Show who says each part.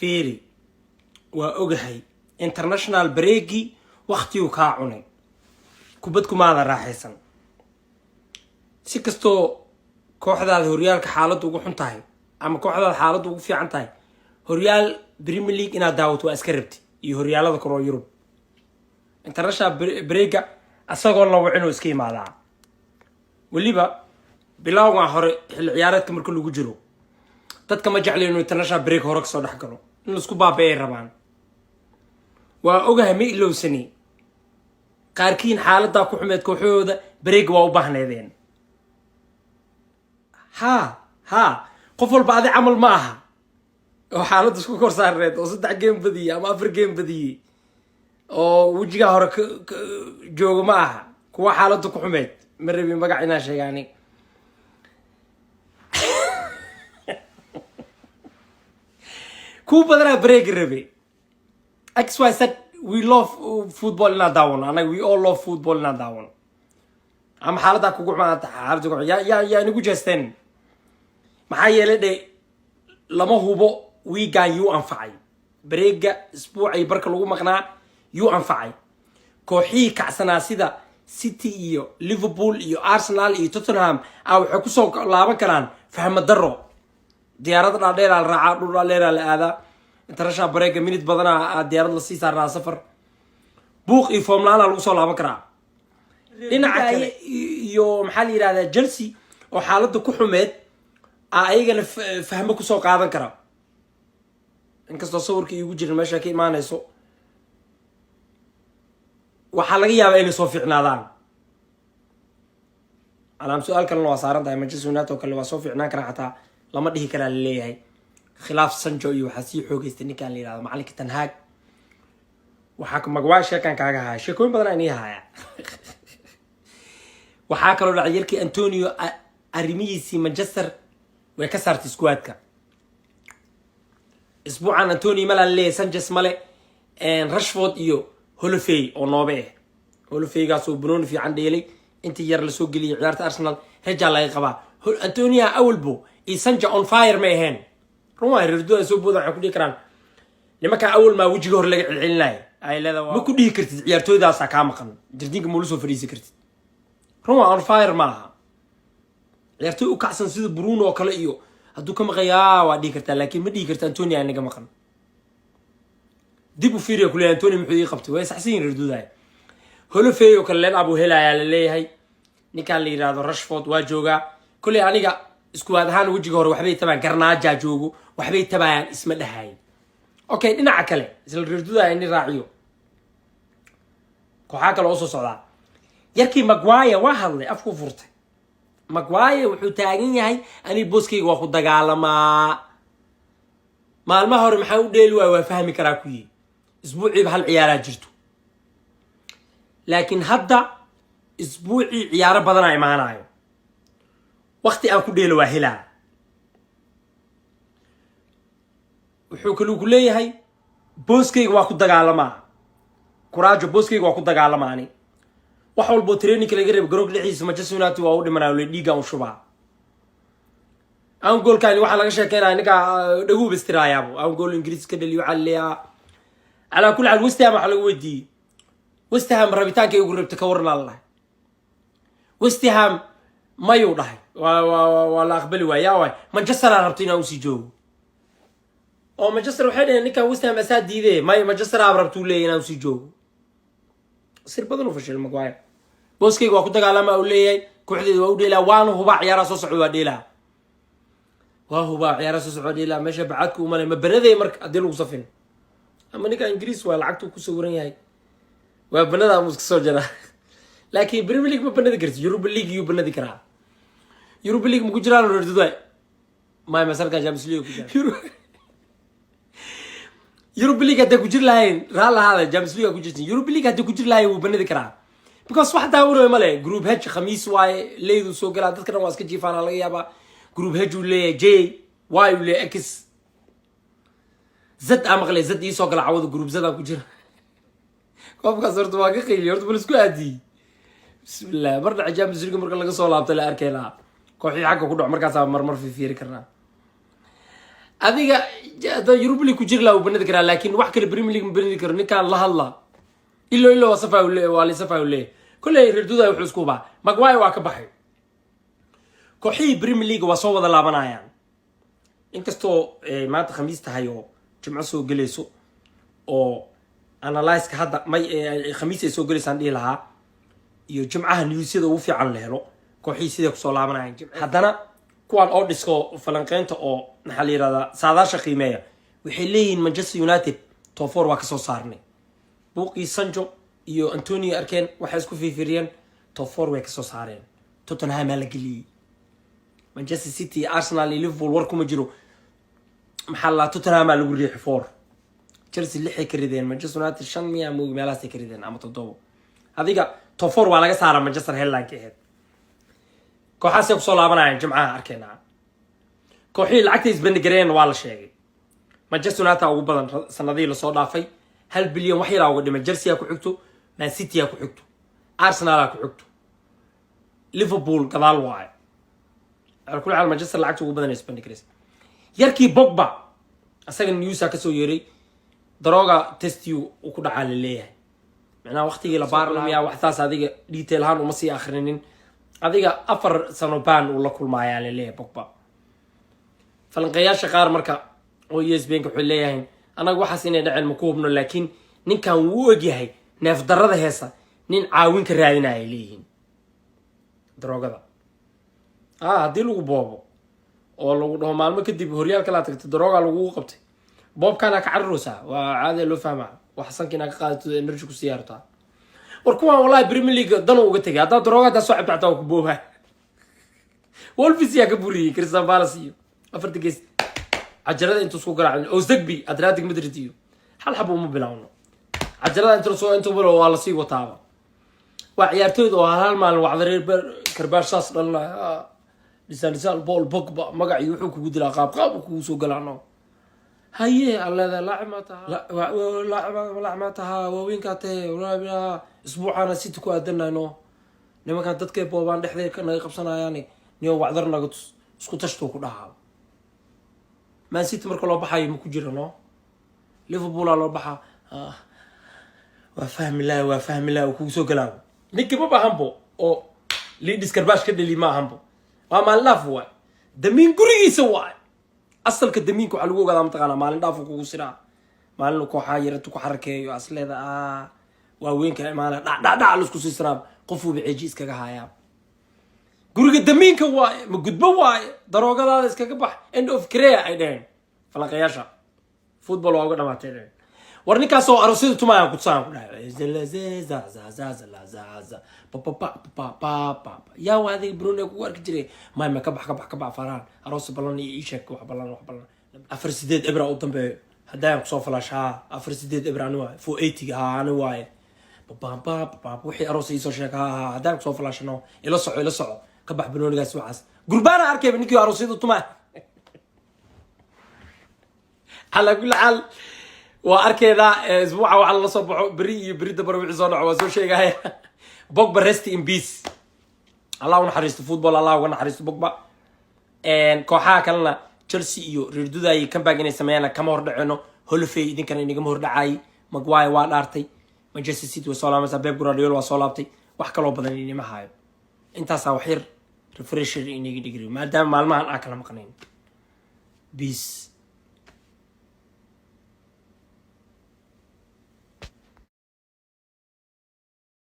Speaker 1: Fiiri, waa ogahay international break-gii waktiguu kaa cunay, kubad kumaada raaxaysan. Si kastoo kooxdaada horyaalka xaaladdu ugu xun tahay ama kooxdaada xaaladdu ugu fiican tahay, horyaal Premier League inaad daawato waa iska rabti iyo horyaalada kale oo Yurub. International break-ga asagoo la wacin oo iska imaadaa. Weliba bilowgan hore xilli ciyaareedka marka lagu jiro, dadka ma jecla inuu international break hore kasoo dhex galo, in laisku baaba-ay rabaan. Waa ogahay, ma ilowsani. Qaarkiin xaaladaa ku xumeed kooxahooda, break-ga waa u baahneedeen. Haa haa, qof walba adi camal ma aha oo xaaladda isku kor saarneed oo saddex game badiyey ama afar game badiyey oo wejigaa hore joogo ma aha. Kuwa xaaladda ku xumeed ma rabin magac inaan sheegaani. Kuwa badanaa break-ga rabe. XYZ, we love football inaan daawano anaga. We all love football inaan daawano, ama xaaladdaa kugu xumaata, xaaladda kugu yaa inagu jeesteen. Maxaa yeelay dhe, lama hubo wiigan yuu anfacay break-ga. Isbuucay barka lagu maqnaa yuu anfacay? Kooxihii kacsanaa sida City iyo Liverpool iyo Arsenal iyo Tottenham a waxay kusoo laaban karaan fahmo daro. Diyaarada dhaadheeraa la raacaa, dhul dhaadheeraa la aadaa. International break-ga minute badanaa diyaarad lasii saarnaa, safar, buuq iyo foomlaana lagu soo laaban karaa. Dhinaca kale iyo maxaa la yihahdaa, Chelsea oo xaaladda ku xumeed a ayagana fahmo kusoo qaadan kara, inkastoo sawirka iigu jirin meesha ka imaanayso. Waxaa laga yaabaa inay soo fiicnaadaan. Calaam su-aal kalena waa saaran tahay. Manchester United oo kale waa soo fiicnaan karaa, xataa lama dhihi karaa laleeyahay. Khilaaf Sancho iyo waxaa sii xoogeystay ninkaan la yihahdo macalinka Ten Hag. Waxaa Maguire sheekan kaaga haya, sheekooyin badan aan ii haya. Waxaa kaloo dhacay yarkii Antonio, arrimihiisii Manchester way ka saartay squad-ka isbuucan. Antonio mala laleeyahay, Sanchez male, Rashford iyo Holofey oo noobe ah. Holofeygaasoo banooni fiican dheelay intii yar lasoo geliyay ciyaarta Arsenal, rajaa laga qabaa. Antonia awalbo iyo Sancho on fire may ahayn. Run waay, reerduda soo booda waxay ku dhihi karaan nimankaa awal maa wejiga hore laga celcelinaya. Ay leedahay, ma ku dhihi kartid ciyaartooydaasaa kaa maqan, jardiinka maula soo fadhiisi kartid. Run waa, on fire ma aha. Ciyaartooy u kacsan sida Bruno oo kale iyo hadduu ka maqayaa waa dhihi kartaa, laakiin ma dhihi karta Antonia inaga maqan. Dib u fiiriya kuleeyahay Antonio muxuu ii qabtay. Way saxsan yihin reerduudaya. Holofey oo kale leen abuu helayaa laleeyahay. Ninkaan la yidhaahdo Rashford waa joogaa. Kolley aniga squad ahaan wejiga hore waxbay tabaan, Garnacho joogo, waxbay tabayaan isma dhahayn. Okay, dhinaca kale isla reerduudaya ini raaciyo kooxaa kale oo soo socdaa. Yarkii Maguire waa hadlay, afku furtay. Maguire wuxuu taagan yahay, aniga booskayga waa ku dagaalamaa. Maalmaha hore maxaa u dheeli waaya? Waa fahmi karaa kuyi, isbuuciiba hal ciyaaraa jirto, laakiin hadda isbuucii ciyaaro badanaa imaanayo, wakti aan ku dheelo waa helaa. Wuxuu kaluu ku leeyahay, booskayga waa ku dagaalamaa, kuraajo, booskayga waa ku dagaalamaa. Ani wax walboo training-ka laga reeb garoonka dhexdiisa Manchester United waa u dhimanaa, le dhiiggaan u shubaa. Aan goolkani waxaa laga sheekeynaya ninkaa dhaguub istiraayaabo aan gool Ingiriis ka dhaliyo. Waxaa laleeyahaa, calaa kulli xaal, West Ham waxaa lagu weydiiyey, West Ham rabitaanka igu rabta ka waran lalahay. West Ham mayuu dhahay, waa la aqbali waay. Yaa waay, Manchester aa rabta inaan usii joogo oo Manchester waxay dhaheen ninkan West Ham asaa diidee. May, Manchester aa rabtuu leeyahy inaan usii joogo. Sir badan u fashil Maguire. Booskayga waa ku dagaalama uu leeyahay, kooxdeeda waa u dheelaa, waana hubaa ciyaaraha soo socda waa dheelaa, waa hubaa ciyaaraha soo socda dheelaa. Meesha bacaadku umalay ma banaday marka haddii lagu safin ama ninka Ingiriis waa lacagtuu ku sawiran yahay, waa banada ama iska soo jaraa. Laakiin Premier League ma banadi karti, Europa League yuu banadi karaa. Europa League ma ku jiraan reerduday? May, masarkan Champions League ku jira. Europa League hadday ku jiri lahayn, raal lahaada, Champions League ku jirtin. Europa League hadday ku jiri lahayn wuu banadi karaa, because wax daawanayo male. Group H Khamiis waaye, leyduu soo galaa, dadka dhan waa iska jiifaana laga yaabaa. Group H uu leeyahay, J Y uu leeyahay, X Z aa maqlay, Z iisoo gala cawada. Group Z aan ku jira. Koobkaas horta waa ka qayliy, horta bal isku aadiyey. Bismillah, mar dhaca Champions League marka laga soo laabtay la arkay lahaa kooxii xagga ku dhaco, markaasaa marmar fifiiri karnaa. Adiga hadda Europa League ku jiri laha, wuu banadi karaa, laakiin wax kale Premier League ma banadi karo. Ninkaan la hadla ilo ilo waa safa waa la safa leeyahay. Kolley reer duda wuxuu isku hubaa Maguire waa ka baxay. Kooxihii Premier League waa soo wada laabanayaan, inkastoo maanta Khamiis tahay oo Jimco soo gelayso oo analysis-ka hadda may Khamiis ay soo gelaysaan dhihi lahaa iyo Jimcaha news-yada ugu fiican la helo kooxihii siday kusoo laabanayaan. Haddana kuwaan oo dhisko falanqeynta oo, maxaa la yihahdaa, saadaasha qiimeeya, waxay leeyihiin Manchester United top four waa kasoo saarnay. Buuqii Sancho iyo Antonio arkeen, waxay isku fiifiriyeen, top four way kasoo saareen. Tottenham aa la geliyey. Manchester City, Arsenal iyo Liverpool war kuma jiro. Maxaa la, Tottenham aa lagu riixi four. Chelsea lixay ka rideen, Manchester United shan miyaa moogi, meelahaasay ka rideen ama toddobo. Adiga top four waa laga saaraa Manchester, headline-ka ahayd. Kooxaasay kusoo laabanayaan Jimcaha arkeenaa. Kooxihii lacagta isbandigareeyeen waa la sheegay. Manchester United ugu badan sanadihii lasoo dhaafay, 1 bilyan wax yaraa uga dhimay. Chelsea ku xigto, Man City aa ku xigto, Arsenal aa ku xigto, Liverpool gadaal waaye. Ala kulli xaal, Manchester lacagta ugu badan ay isbandigareysa. Yarkii Pogba asaga news-a kasoo yeeray, drug test-iyu uu ku dhacaa laleeyahay. Macnaha waqtigii la baarlamiya waxtaas adiga detail ahaan uma sii akhrinin. Adiga 4 sano ban uu la kulmaayaa laleeyahay Pogba. Falanqeeyaasha qaar marka oo ESPN waxay leeyahay, annaga waxaas inay dhaceen ma ku hubno, laakiin ninkan wuu u egyahay neef darrada heesa, nin caawin ka raadinaya ay leeyihiin. Daroogada haddii lagu boobo oo lagu dhaho maalmo kadib horyaal kalaa tagtay, daroogaa lagugu qabtay, boobkaana ka cararaysaa, waa caadiya loo fahmaa. Wax sanka inaa ka qaadato, energy ku siyaartaa. War kuwaan wallahi Premier League danu uga tegay. Haddaa darooga haddaa soo cabto xataa waa ku boobaa. Wolves yaa ka buriyey Crystal Palace iyo afarta gees cajalada intuu isku garaacay Ozegbi Athletic Madrid iyo hal xabo uma bilaawno cajalada inta soo intuu bilo waa lasii wataaba. Waa ciyaartooyda oo hal hal maalin wacdareer karbaash saas dhalinaya. Dhisaan dhisaan Paul Pogba magac iyo wuxuu kugu dilaa, qaab qaab uu kugu soo galaano. Haye, aan leedahay, laacib maa taha, laacib maa taha, waaweynkaa tahe. Isbuucaana City ku aadanayno, nimankan dadkay boobaan, dhexday naga qabsanayaan, niyo wacdar naga tus, isku tashtuu ku dhahaa. Man City marka loo baxayo ma ku jira no, Liverpoolaa loo baxaa. Waa fahmi laha, waa fahmi laha uu kugu soo galaawo. Ninkii maba ahanbo oo Leeds karbaash ka dheli ma ahanbo, waa maalin dhaaf waay. Damiin gurigiisa waay. Asalka damiinka waxaa lagu ogaadaa, mataqaanaa, maalin dhaaf kugu siraa, maalin kooxaa yarintu ku xarakeeyo, asleeda waaweynka imaana, dhac dhac dhac laisku sii siraa, qofuuba ceeji iskaga haayaa. Guriga damiinka waaye, ma gudbo waaye, daroogadaada iskaga bax. End of career ay dheheen falanqayaasha football, waa uga dhamaatay dheheen. War ninkaasoo aroosyada tumaayaan kutusaan ku dhahay, yaa waa adiga Bruni kugu arki jiray. May ma ka bax, ka bax, ka bax. Faraan aroos balan iyo ii sheeg, wax balan, wax balan. 4-8-0 u dambeeyo haddaan kusoo flash haa, 4-8-0 ani waaye, 480 haa, ani waaye, bababa wixii aroos iisoo sheeg. Ha ha, haddaan kusoo flashano, ila soco, ila soco, ka bax banoonigaas. Waxaas gurbaana arkayba ninkii aroosyada tumaa. Calaa kulli xaal, waa arkeynaa isbuuca waxa lala soo baxo. Beri iyo beri dambar wixii soo dhaco waa soo sheegaya. Pogba, rest in peace, Allah u naxariisto football, Allah uga naxariisto Pogba. Kooxaha kalena, Chelsea iyo reer dudaay comeback inay sameeyaan kama hordhaceno. Holofey idinkana inagama hordhacaayay. Maguire waa dhaartay. Manchester City way soo laabaysaa, Pep Guardiola waa soo laabtay. Wax kaloo badan inima hayo, intaasaa wax yar refresher inaga dhigri maadaama maalmahan aan kala maqnayn. Peace.